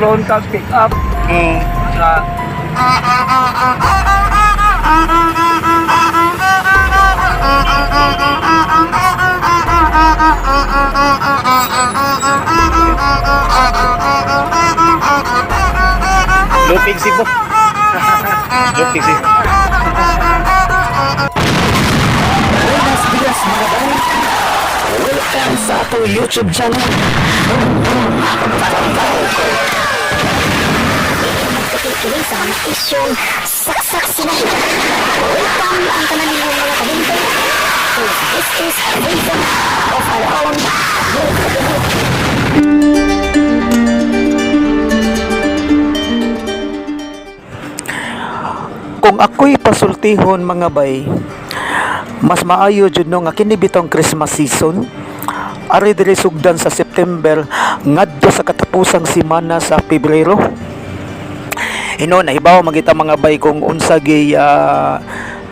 Drone kag pick up. Sa Lupig Cebu. Lupig Cebu. Buenos dias, mga bay. Welcome sa atong YouTube channel. Magkakikili sa mga isyong saksak sinabi. Welcome ang tanan ninyong mga kabinte. This is a vision of our own great. Kung ako'y pasultihon, mga bay, mas maayo jud no nga kini bitong Christmas season ari diri sugdan sa September ngadto sa katapusang semana sa Pebrero. Hino nahibaw magita, mga bay, kung unsa gi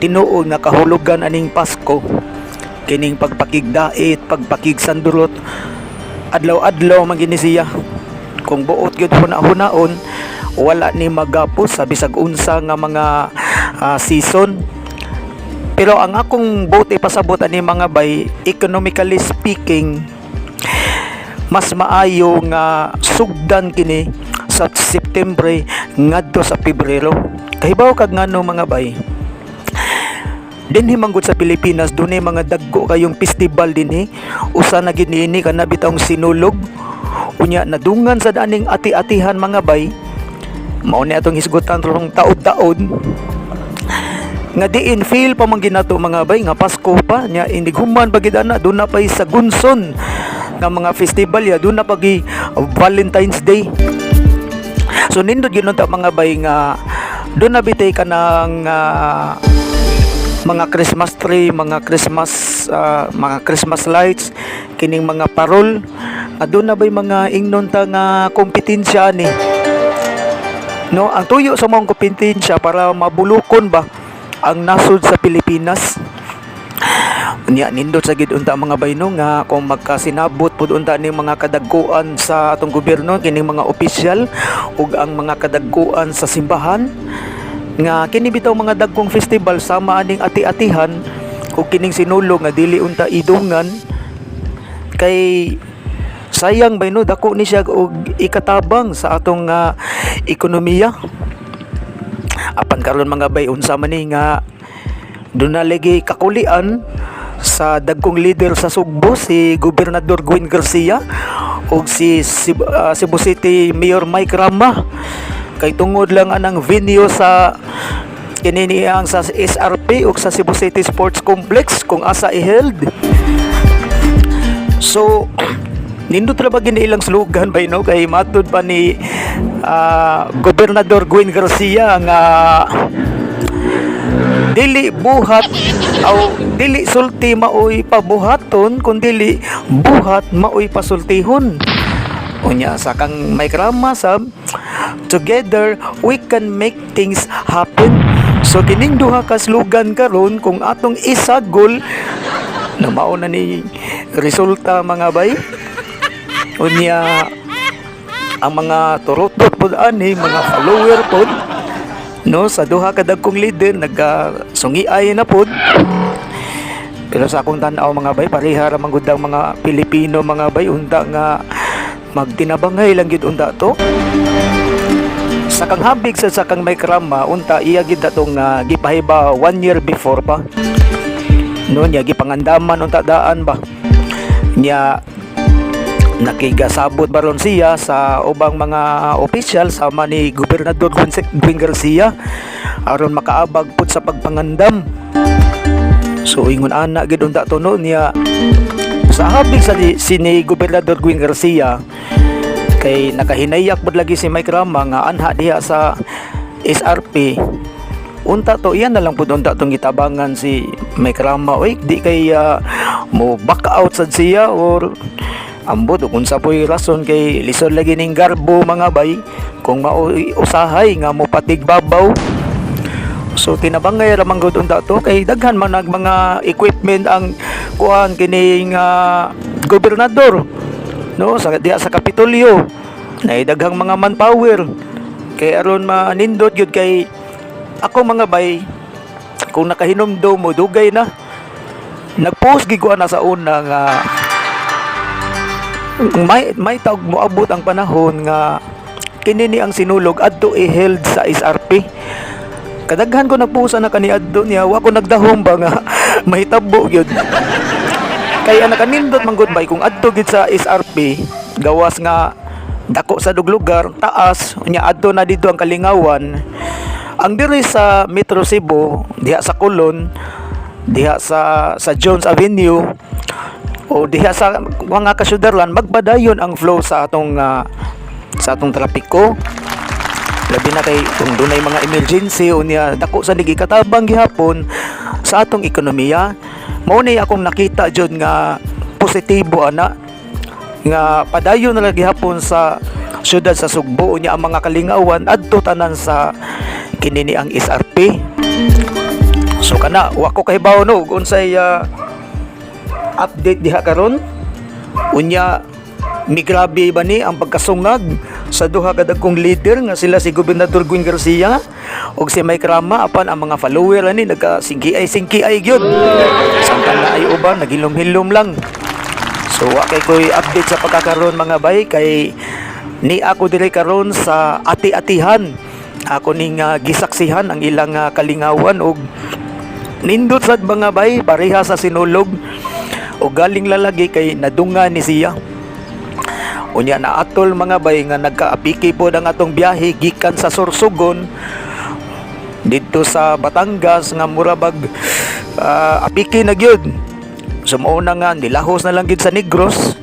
tinuod nga kahulugan aning Pasko, kining pagpakigdait, pagpakigsandurot, adlaw-adlaw man gini siya. Kung buot gyud huna-hunaon, wala ni magapos sa bisag unsa nga mga season. Pero ang akong buot ipasabot ani, mga bay, economically speaking, mas maayo nga sugdan kini sa September ngadto sa Pebrero. Kahibaw kag ngano, mga bay? Dinhi manggod sa Pilipinas, dunay mga dagko kayong festival dinhi. Usa na gid niini kana bitawng Sinulog. Unya nadungan sa aning ati-atihan, mga bay. Mao ni atong hisgutan rong taod-taod nga diin feel pa man ginato, mga bay, nga Pasko pa nya. Inighuman pa gid ana, duna pay sa gunson nga mga festival ya, duna pa gi Valentine's Day. So nindot gyud unta, mga bay, nga duna bitay kanang mga Christmas tree, mga Christmas lights, kining mga parol. Aduna bay mga ingnon ta nga kompetensya ani. No, ang tuyo sa mga kompetensya para mabulukon ba ang nasod sa Pilipinas. Unya nindot sa gid unta, mga bayno, nga kung magkasinabot pud unta ning mga kadagkuan sa atong gobyerno, kining mga opisyal ug ang mga kadagkuan sa simbahan, nga kini bitaw mga dagkong festival sama aning ati-atihan ug kining Sinulog nga dili unta idungan, kay sayang bayno, dako ni siya og ikatabang sa atong ekonomiya. Apan karon, mga bay, unsa man ni nga duna lagi kakulian sa dagkong leader sa Sugbo, si Gobernador Gwen Garcia ug si Cebu City Mayor Mike Rama, kay tungod lang anang venue sa kini ang sa SRP ug sa Cebu City Sports Complex kung asa i-held. So nindot ra ba gini ilang slogan ba no, kay matud pa ni Gobernador Gwen Garcia nga dili buhat aw dili sulti maoy pabuhaton kun dili buhat maoy pasultihon. Unya sa kang Mike Rama sab, "Together we can make things happen." So kining duha ka slogan karon kung atong isagol na, mao na ni resulta, mga bay. Unya ang mga turutot pod ani, mga follower pod no sa duha ka dagkong leader, nagka sungiay na pod. Pero sa akong tan-aw, mga bay, pareha ra man gud ang mga Pilipino, mga bay. Unta nga magtinabangay lang gyud unta to. Sa kang habig sa kang Mike Rama unta, iya gid atong gipahiba one year before pa no niya, gipangandaman unta daan ba niya. Nakigasabot baron siya sa ubang mga opisyal sama ni Gobernador Gwen Garcia aron makaabag pud sa pagpangandam. So ingon ana gid unta to no niya. Sa habig sa si ni Gobernador Gwen Garcia, kay nakahinayak pud lagi si Mike Rama nga anha diha sa SRP, unta to iyan na lang pud unta tong gitabangan si Mike Rama oy, di kay mo back out sad siya or ambot ug unsa po'y rason, kay lisod lagi ning garbo, mga bay, kung mao usahay nga mo patig babaw. So tinabangay ra man gud unta to, kay daghan man nag mga equipment ang kuan kining gobernador no sa diha sa Kapitolyo. Naay daghang mga manpower kay aron manindot gyud. Kay ako, mga bay, kung nakahinumdom mo, dugay na nagpost gid ko ana sa una nga may taog moabot ang panahon nga kini ni ang Sinulog adto i-held sa SRP. Kadaghan ko nagpost na kaniadto niya, wa ko nagdahom ba nga mahitabo gyud. Kay ang nakanindot man gud, bay, kung adto gid sa SRP, gawas nga dako sa lugar, taas unya adto na dito ang kalingawan. Ang diri sa Metro Cebu, diha sa Colon, diha sa Jones Avenue o diha sa mga kasyudaran, magpadayon ang flow sa atong trapiko, labi na kay kung dunay mga emergency. Unya dako sa nagikatabang gihapon sa atong ekonomiya. Mao ni akong nakita jud nga positibo ana nga padayon na lang gihapon sa syudad sa Sugbo, unya ang mga kalingawan adto tanan sa kini ni ang SRP. So kana, wa ko kahibaw, no, ug unsay update diha karon. Unya migrabe ba ni ang pagkasungag sa duha ka dagkong leader nga sila si Gobernador Gwen Garcia ug si Mike Rama, apan ang mga follower ani nagka singki ay gyud, samtang na ay uban naghilom-hilom lang. So wa kay koy update sa pagkakaroon, mga bay, kay ni ako diri karon sa ati-atihan. Ako ning gisaksihan ang ilang kalingawan ug nindot sad, mga bay, pareha sa Sinulog o galing lalagi kay nadunga ni siya. Unya naatol, mga bay, nga nagkaapiki pod ang atong biyahe gikan sa Sorsogon didto sa Batangas nga mura bag apiki na gyud. So mao na nga nilahos na lang gid sa Negros.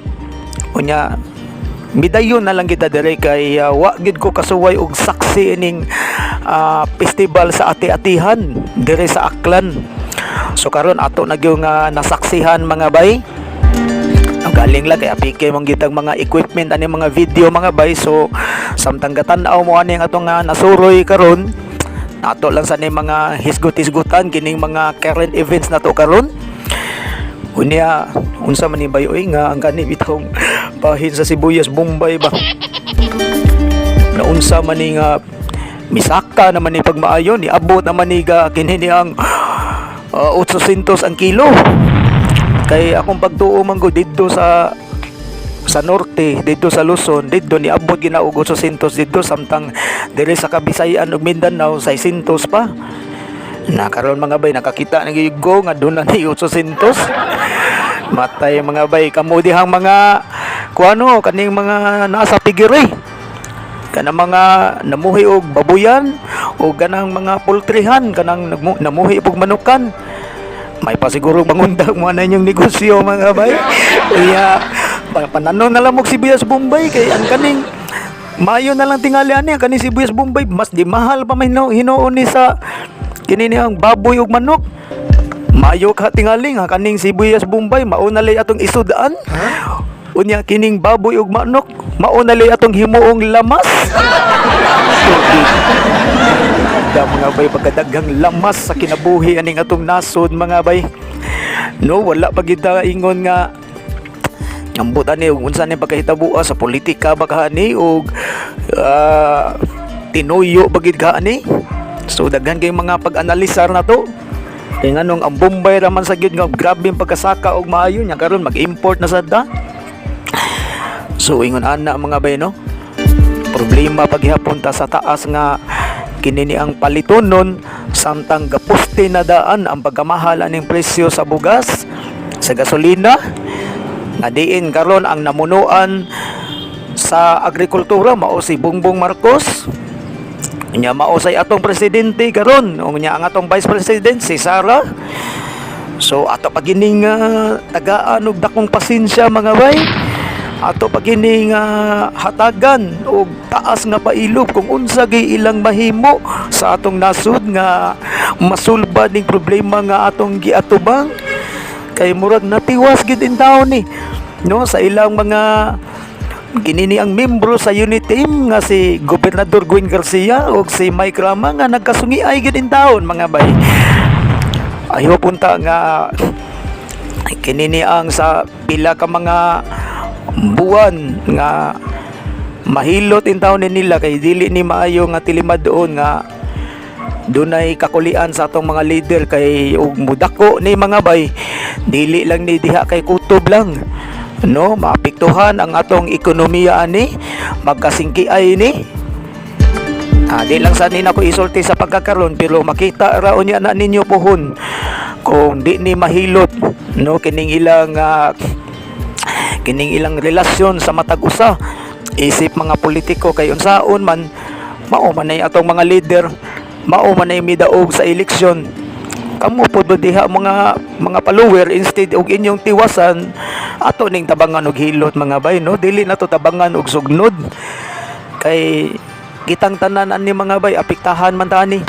Unya midayon na lang kita dire kay wa gid ko kasuway og saksi ining festival sa ati-atihan dire sa Aklan. So karon ato na gyud nga nasaksihan, mga bay. Ang galing lang kay apike mong gitag mga equipment ani mga video, mga bay. So samtang gatan-aw mo ani ang atong nga nasuroy karon, ato lang sa ni mga hisgot-hisgutan kining mga current events na to karon. Unya unsa man ni, bay, oy, nga ang kani bitong bahin sa sibuyas Bombay ba, naunsa man ni nga misaka naman ni pagmaayo, niabot naman ni ga kini ni ang 800 ang kilo? Kay akong pagtuo man gud, didto sa norte, didto sa Luzon, didto niabot gina og 800 didto, samtang diri sa Kabisayan ug Mindanao 600 pa. Na karon, mga bay, nakakita na gyud ko nga doon na ni 800. Matay, mga bay, kamo dihang mga kuano kaning mga nasa piggery, kanang mga namuhi og babuyan o kanang mga poultryhan, kanang namuhi og manukan, may pasiguro mangundag mo na inyong negosyo, mga bay. Kaya panano na lang og sibuyas Bombay, kay ang kaning mayo na lang tingali ani ang kaning sibuyas Bombay mas di mahal pa may hinuon ni sa kini niyang baboy ug manok. Mayo ka tingali nga kaning sibuyas Bombay mao na lay atong isudaan. Unya kining baboy ug manok mao na lay atong himuong lamas. Da, mga bay, pagkadaghang lamas sa kinabuhi aning atong nasod, mga bay. No, wala pa gid ta ingon nga ambot ani ug unsa ni pagkahitaboa sa politika ba kaani og tinuyo ba gid kaani. So daghan kay mga pag-analisar na to. Kay nganong ang Bombay raman sa gyud nga grabe ang pagkasaka og maayo nya, karon mag-import na sad ta. So ingon ana, mga bay, no. Problema paghihapon ta sa taas nga kini ni ang palitonon, samtang gapuste na daan ang pagkamahal aning presyo sa bugas, sa gasolina, nga diin karon ang namunuan sa agrikultura mao si Bongbong Marcos. Nya mao say atong presidente karon, unya ang atong vice president si Sara. So ato pagining tagaan og dakong pasensya, mga bay. Ato pagining hatagan og taas nga pailob kung unsa gay ilang mahimo sa atong nasod nga masulbad ning problema nga atong giatubang, kay murag natiwas gid in taon ni, no, sa ilang mga kinini ang membro sa unit team nga si Gobernador Gwen Garcia ug si Mike Rama nga nagkasungi ay gid in taon, mga bay. Ayo punta nga kinini ang sa pila ka mga buwan nga Mahilot in taon ni nila kay dili ni maayo nga tilimad-on nga dunay kakulian sa atong mga leader, kay og mudako ni, mga bay, dili lang ni diha kay kutob lang, no? Maapektuhan ang atong ekonomiya ani, magkasingki ay ni. Di lang sa nina ko isulti sa pagkakaron, pero makita ra unya na ninyo puhon kung di ni mahilot, no, kining ilang relasyon sa matag usa isip mga politiko, kay unsaon man, mao man ay atong mga leader, mao man ay midaog sa eleksyon. Kamo pod ba diha, mga follower, instead og inyong tiwasan, ato ning tabangan og hilot, mga bay, no? Dili na to tabangan og sugnod, kay kitang tanan ani, mga bay, apektahan man ta ani.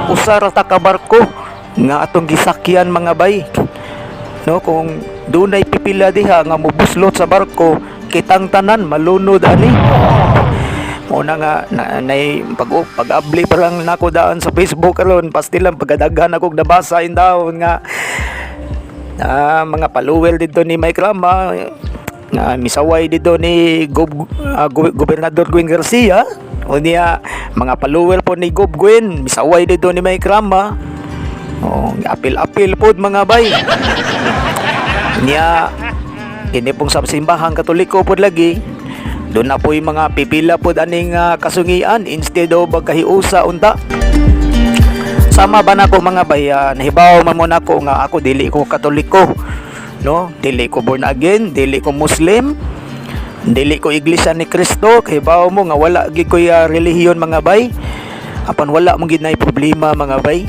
Usa ra ta ka barko nga atong gisakyan, mga bay, no? Kung dunay pipila diha nga mobuslot sa barko, kitang tanan malunod ani. Mao na nga na, nay pag pag-abli pa lang nako daan sa Facebook karon, pastilan pagkadaghan akong nabasa in daon nga mga follower dito ni Mike Rama nga misaway dito ni Gobernador Gwen Garcia. O niya mga follower po ni Gob Gwen misaway dito ni Mike Rama. Oh, apil-apil pod, mga bay. Niya kini pong sa Simbahang Katoliko pod lagi, doon na po yung mga pipila pod aning kasungian instead of magkahiusa unta. Sama ba nako, mga bay, nahibaw man mo nako nga ako dili ko Katoliko, no? Dili ko born again, dili ko Muslim, dili ko Iglesia ni Cristo. Kahibaw mo nga wala gid koy relihiyon, mga bay. Apan wala mo gid nay problema, mga bay,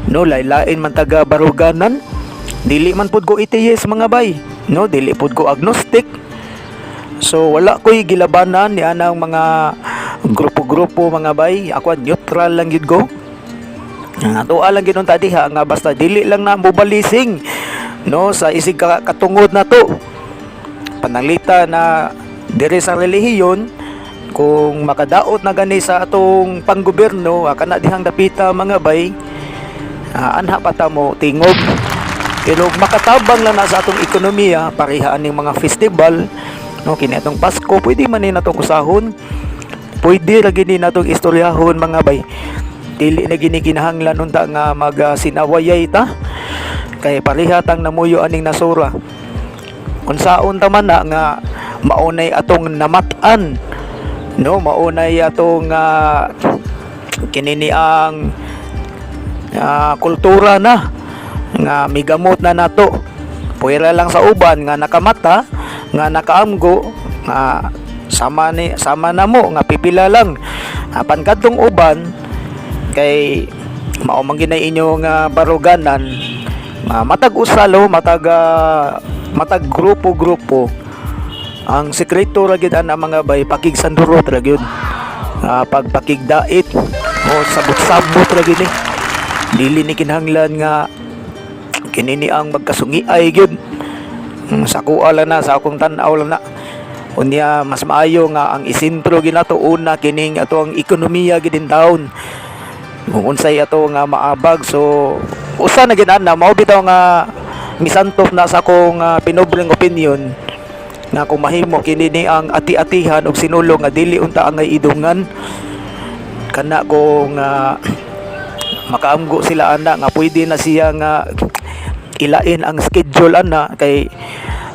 no? Laylain man taga baruganan, dili man pud ko atheist, mga bay, no? Dili pud ko agnostic. So wala ko'y gilabanan ni anang mga grupo-grupo, mga bay. Ako neutral lang gid ko. Ang atoa lang gid unta diha nga basta dili lang na mobalising, no, sa isig katungod na to. Panalita na diri sa relihiyon, kung makadaot na gani sa atong panggobyerno, kana dihang dapita, mga bay, anha pa ta mo tingog. Pero makatabang lang na sa atong ekonomiya, pareha aning mga festival, no? Kini atong Pasko, pwede man ni natong usahon, pwede ra gini natong istoryahon, mga bay. Dili na gini kinahanglan unta nga mag sinawayay ta, kay pareha tang namuyo aning nasura. Unsaon ta man na nga maunay atong namat-an, no? Maunay atong kinini ang kultura na nga migamot na nato. Puwera lang sa uban nga nakamata, nga nakaamgo nga sama ni sama na mo nga pipila lang. Apan kadtong uban, kay mao man ginay inyong baruganan nga matag usalo, matag grupo-grupo, ang sekreto ra gyud ana, mga bay, pakigsandurot ra gyud, pagpakigdait o sabot-sabot ra gyud ni. Dili ni kinahanglan nga kini ni ang magkasungiay gyud. Sa kuha lang na, sa akong tan-aw lang na. Unya mas maayo nga ang isentro ginato una kining ato ang ekonomiya gid in town, kung unsay ato nga maabag. So usa na gid ana, mao bitaw nga misantop na sa akong pinobreng opinion nga kung mahimo kini ni ang ati-atihan og sinulog nga dili unta angay idungan kana. Kung makaamgo sila ana nga pwede na siya nga ilain ang schedule ana, kay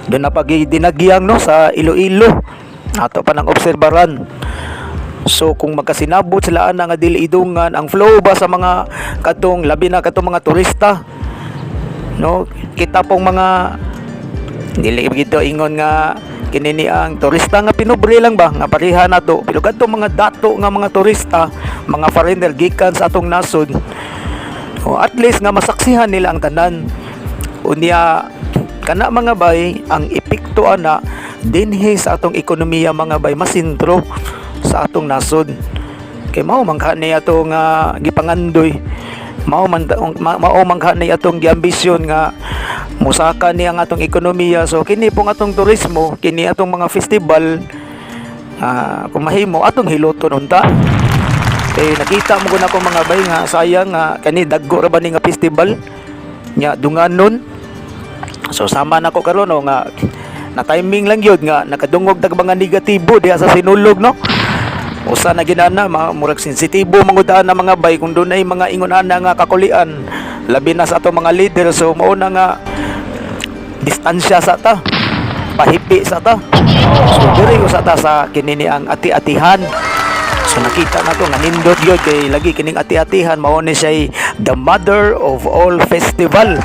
doon na pag dinagyang, no, sa Iloilo, ato pa nang obserbaran. So kung magkasinabot sila ana nga dili idungan ang flow ba sa mga katong, labi na katong mga turista, no? Kita pong mga dili gito ingon nga kini ni ang turista nga pinobre lang ba nga pareha nato, pero kadtong mga dato nga mga turista, mga foreigner gikan sa atong nasod, o at least nga masaksihan nila ang tanan. Unya kana, mga bay, ang epekto ana dinhi sa atong ekonomiya, mga bay, masintro sa atong nasod, kay mao man kani atong gipangandoy, mao man kani atong giambisyon nga musaka ni ang atong ekonomiya. So kini pong atong turismo, kini atong mga festival, kung mahimo atong hiluton unta, kay nakita mo ko mga bay, nga sayang nga kani dagko ra ba ni nga festival nya dunganon. So sama nako karon, no, nga Na timing lang gyud nga nakadungog tag mga negatibo diha sa Sinulog, no? Usa na ginana, mga murag sensitibo mangudaan na, mga bay, kung dunay mga ingon ana nga kakulian, labi na sa ato mga leader. So mao na nga distansya sa ta, pahipi sa ta. So diri usa ta sa kinini ang ati-atihan. So nakita na to nga nindot gyud kay lagi kining ati-atihan mao ni siya the mother of all festival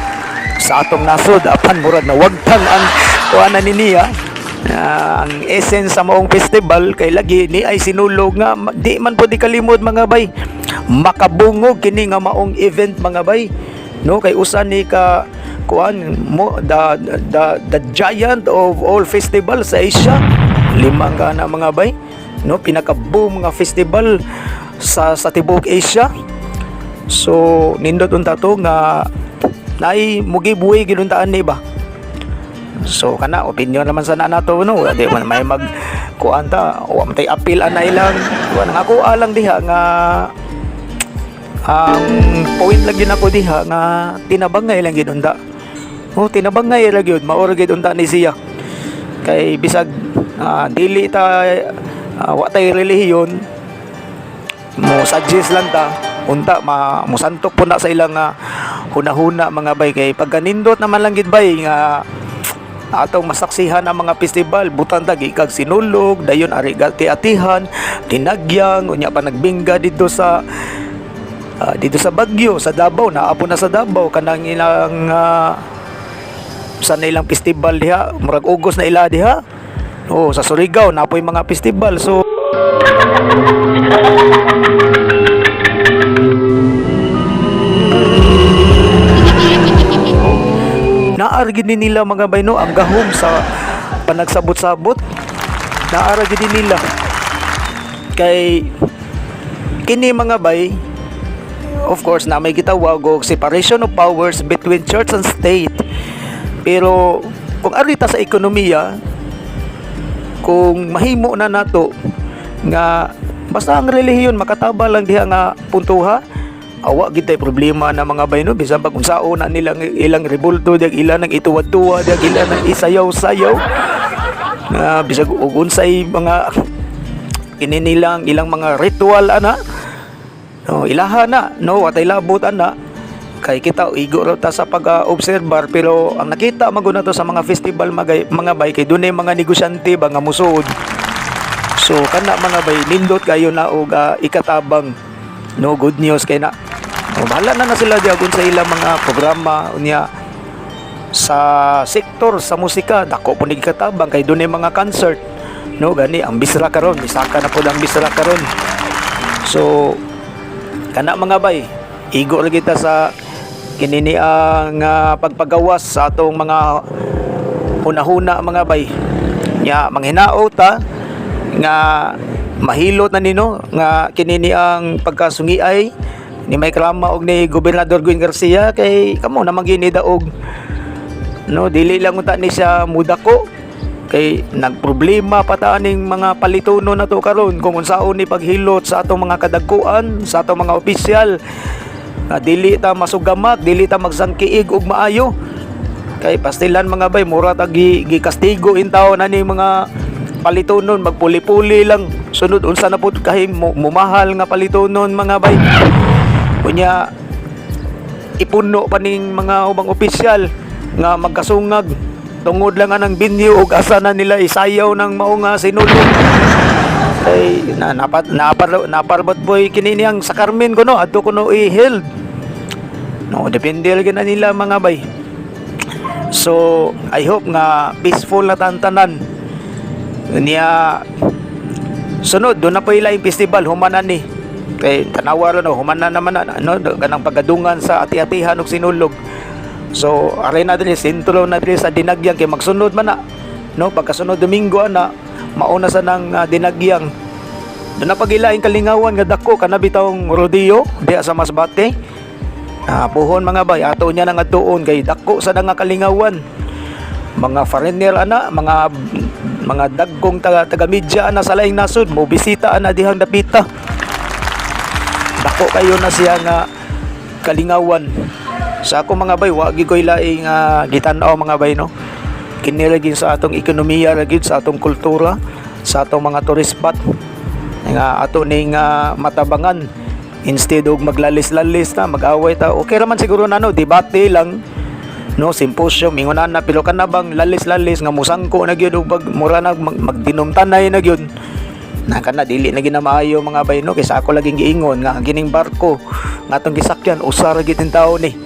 sa atong nasod, apan murag nawagtang ang kuan ni niya, ang essence sa maong festival, kay lagi ni ay Sinulog nga di man pud kalimod, mga bay, makabungog kini nga maong event, mga bay, no? Kay usa ni ka kuan mo, the giant of all festival sa Asia, limang ka na, mga bay, no? Pinaka boom nga festival sa tibuok Asia. So nindot unta to nga naay mugibuhi ginuntaan ni ba. So kana opinion naman sa nato, no? Di man may mag kuan ta, wa man tay appeal ana ilang kuan. Ang ako alang diha nga ang point lang yun ako diha nga tinabangay lang gid unta. Oh, tinabangay ra gyud, mao ra gyud unta ni siya. Kay bisag dili ta wa tay relihiyon, mo suggest lang ta unta ma musantok po na sa ilang hunahuna, mga bay, kay pagkanindot naman lang gid, bay, nga atong masaksihan ang mga festival butan ta giikag Sinulog, dayon ari ati-atihan, Dinagyang, unya pa nagbingga dito sa Baguio, sa Davao, naapo na sa Davao kanang ilang sa ilang festival diha, murag ugos na ila diha. Oh, sa Surigao napoy mga festival. So naa ra gid ni nila, mga bay, no, ang gahom sa panagsabot-sabot. Naa ra gid ni nila kay kini, mga bay. Of course na may gitawag og separation of powers between church and state, pero kung ari ta sa ekonomiya, kung mahimo na nato nga basta ang relihiyon makataba lang diha nga puntuha, awa gid tay problema na, mga bay, no? Bisan pag unsaon na nilang ilang rebulto diag, ila nang ituwad-tuwad diag, ila nang isayaw-sayaw na, bisag ug unsay mga kini nilang ilang mga ritual ana, no, ilaha na, no? Watay labot ana kay kita igo ra ta sa pag-obserbar. Pero ang nakita man gud nato sa mga festival, mga bay, kay dunay mga negosyante ba nga musuod. So kana, mga bay, nindot kayo na og ikatabang, no? Good news kay na. O, bahala na na sila diya sa ilang mga programa. Unya sa sektor sa musika, dako po ni katabang kay dunay mga concert, no? Gani ang Bisra karon, misaka na pud ang Bisra karon. So kana, mga bay, igo ra kita sa kinini ang pagpagawas sa atong mga hunahuna, mga bay. Nya manghinaot ta nga mahilot na nino nga kinini ang pagkasungiay ni Mike Rama og ni Gobernador Gwen Garcia, kay kamo naman gini daog, no? Dili lang unta ni siya mudako kay nagproblema pa ta aning mga palituno na to karon kung unsaon ni paghilot sa atong mga kadagkuan, sa atong mga opisyal, nga dili ta masugamak, dili ta magsangkiig og maayo, kay pastilan, mga bay, mura ta gikastigo in taon ani mga palitunon, magpuli-puli lang. Sunod unsa na pud kahim mumahal nga palitunon, mga bay. Unya ipuno pa ning mga ubang opisyal nga magkasungag tungod lang anang venue ug asa na nila isayaw ng mao nga Sinulog. Kay na napat napar naparbot boy kini niyang sa Carmen kuno adto kuno i-held, no? Depende lagi na nila, mga bay. So I hope nga peaceful na tantanan niya. Sunod doon na po ila yung festival humanan ni kay tanawa ra, no? Human na naman na, no, kanang paggadungan sa ati-atihan ug Sinulog. So aray na diri sentro na diri sa Dinagyang kay magsunod man na, no? Pagkasunod Domingo ana, mauna sa nang Dinagyang. Doon na pagilaing kalingawan nga dako kana bitawng rodeo diha sa Masbate. Puhon, mga bay, ato niya nang adtuon kay dako sa nga kalingawan. Mga foreigner ana, mga dagkong taga media ana sa laing nasod mo bisita ana dihang dapita. Dako kayo na siya nga kalingawan. Sa ako, mga bay, wa gyud ko'y laing gitan-aw, mga bay, no? Kini ra gyud sa atong ekonomiya ra gyud, sa atong kultura, sa atong mga tourist spot nga ato ning matabangan instead og maglalis-lalis ta, mag-away ta. Okay ra man siguro na, no, debate lang, no, symposium, ingon na, pero kana bang lalis-lalis nga musangko na gyud og pag mura na magdinumtanay na gyud na, kana dili na ginamaayo, mga bay, no? Kaysa ako laging giingon nga kining barko nga atong gisakyan, usa ra gyud tawo ni,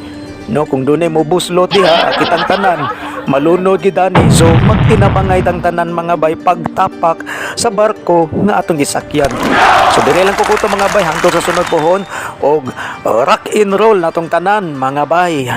no? Kung dunay mo buslot diha, kitang tanan malunod gid ani. So magtinabangay tang tanan, mga bay, pagtapak sa barko nga atong gisakyan. So dire lang ko kuto, mga bay, hangtod sa sunod pohon og rock and roll natong tanan, mga bay.